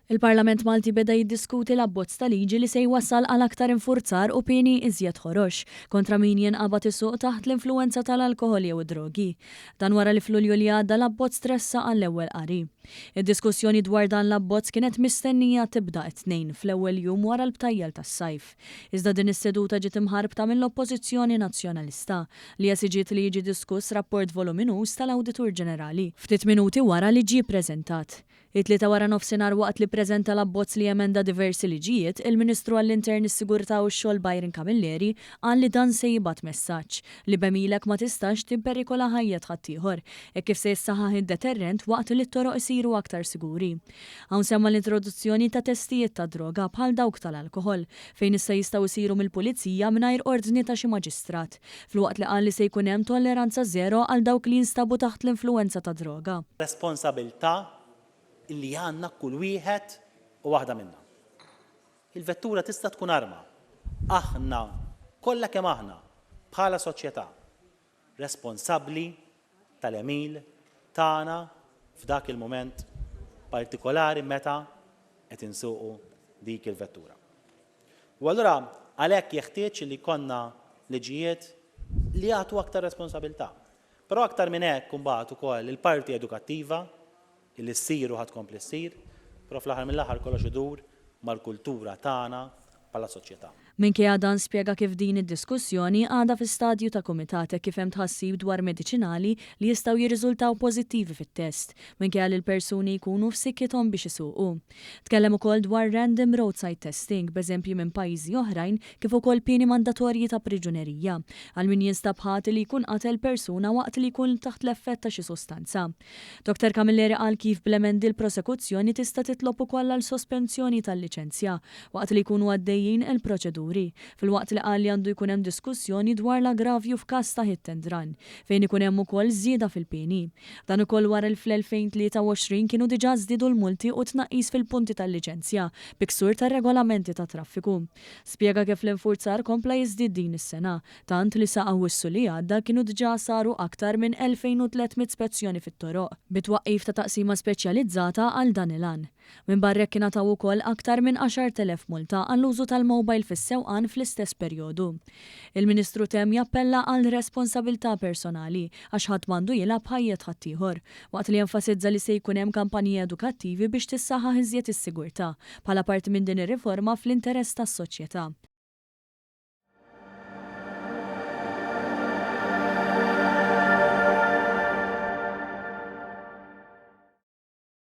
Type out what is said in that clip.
Il-Parlament Malti beda jiddiskuti l-abbozz ta' liġi li se jwassal għal aktar infurzar u pieni iżjed ħorox kontra min jinqabad isuq taħt l-influwenza tal-alkoħol jew id-drogi. Dan wara li f'Lulju li għadda l-abbozz tressaq għall-ewwel qari. Id-diskussjoni dwar dan l-abbozz kienet mistennija tibda t-Tnejn fl-ewwel jum wara l-btajjel tas-sajf. Iżda din is-seduta ġiet imħarbta mill-Oppożizzjoni Nazzjonalista li esiġiet li jiġi diskuss rapport voluminuż tal-Awditur Ġenerali ftit minuti wara li ġie ppreżentat. It-Tlieta waranofsinhar waqt li ppreżenta l-abbozz li jemenda diversi liġijiet, il-Ministru għall-Intern, is-Sigurtà u x-Xogħol Byron Camilleri qal li dan se jibgħat messaġġ li b'għemilek ma tistax tipperikola ħajjet ħaddieħor, hekk kif se jissaħħaħ id-deterrent waqt li t-toroq isiru aktar siguri. Hawn semma l-introduzzjoni ta' testijiet tad-droga bħal dawk tal-alkoħol, fejn issa jistgħu jsiru mill-Pulizija mingħajr ordni ta' xi maġistrat, filwaqt li qal li se jkun hemm tolleranza żero għal dawk li jinstabu taħt l-influwenza tad-droga. Responsabilità li għandna kull wieħed u waħda minna. Il-vettura tista' tkun arma. Aħna, kollha kemm aħna, bħala soċjetà, responsabbli tal-għemil tagħna f'dak il-mument partikolari meta qed insuqu dik il-vettura. U allura għalhekk jeħtieġ li jkollna liġijiet li jagħtu aktar responsabilità. Però aktar minn hekk imbagħad ukoll il-parti edukattiva illi ssir u ħa tkompli ssir, però fl-aħħar mill-aħħar kollox idur mal-kultura tagħna bħala soċjetà. Minkejja dan spjega kif din id-diskussjoni għadha fi stadju ta' kumitat hekk kif hemm tħassib dwar mediċinali li jistgħu jirriżultaw pożittivi fit-test, minkejja li l-persuni jkunu f'sikkithom biex isuqu. Tkellem ukoll dwar random roadside testing b'eżempji minn pajjiżi oħrajn kif ukoll pieni mandatorji ta' priġunerija għal min jinstab ħati li jkun qatel persuna waqt li jkun taħt l-effett ta' xi sustanza. Dottor Camilleri qal kif bl-emendi l-prosekuzzjoni tista' titlob ukoll għal sospensjoni tal-liċenzja waqt li jkunu għaddejjin il-proċeduri, filwaqt li qal li għandu jkun hemm diskussjoni dwar l-aggravju f'każ ta' hit and run, fejn ikun hemm ukoll żieda fil-pieni. Dan ukoll wara li fl-2023 kienu diġà żdiedu l-multi u t-tnaqqis fil-punti tal-liċenzja bi ksur tar-regolamenti tat-traffiku. Spjega kif l-infurzar kompla jiżdied din is-sena, tant li sa Awwissu li għadda kienu diġà saru aktar minn 2,300 spezzjoni fit-toroq, bit-twaqqif ta' taqsima speċjalizzata għal dan il-għan. Minbarra hekk ingħataw ukoll aktar minn 10,000 multa għall-użu tal-mobile fis-sewqan fl-istess perjodu. Il-Ministru temm jappella għal responsabilità personali għax ħadd m'għandu jilgħab b'ħajjet ħaddieħor, waqt li enfasizza li se jkun hemm kampanji edukattivi biex tissaħħaħ iżjed is-sigurtà bħala parti minn din ir-riforma fl-interess tas-soċjetà.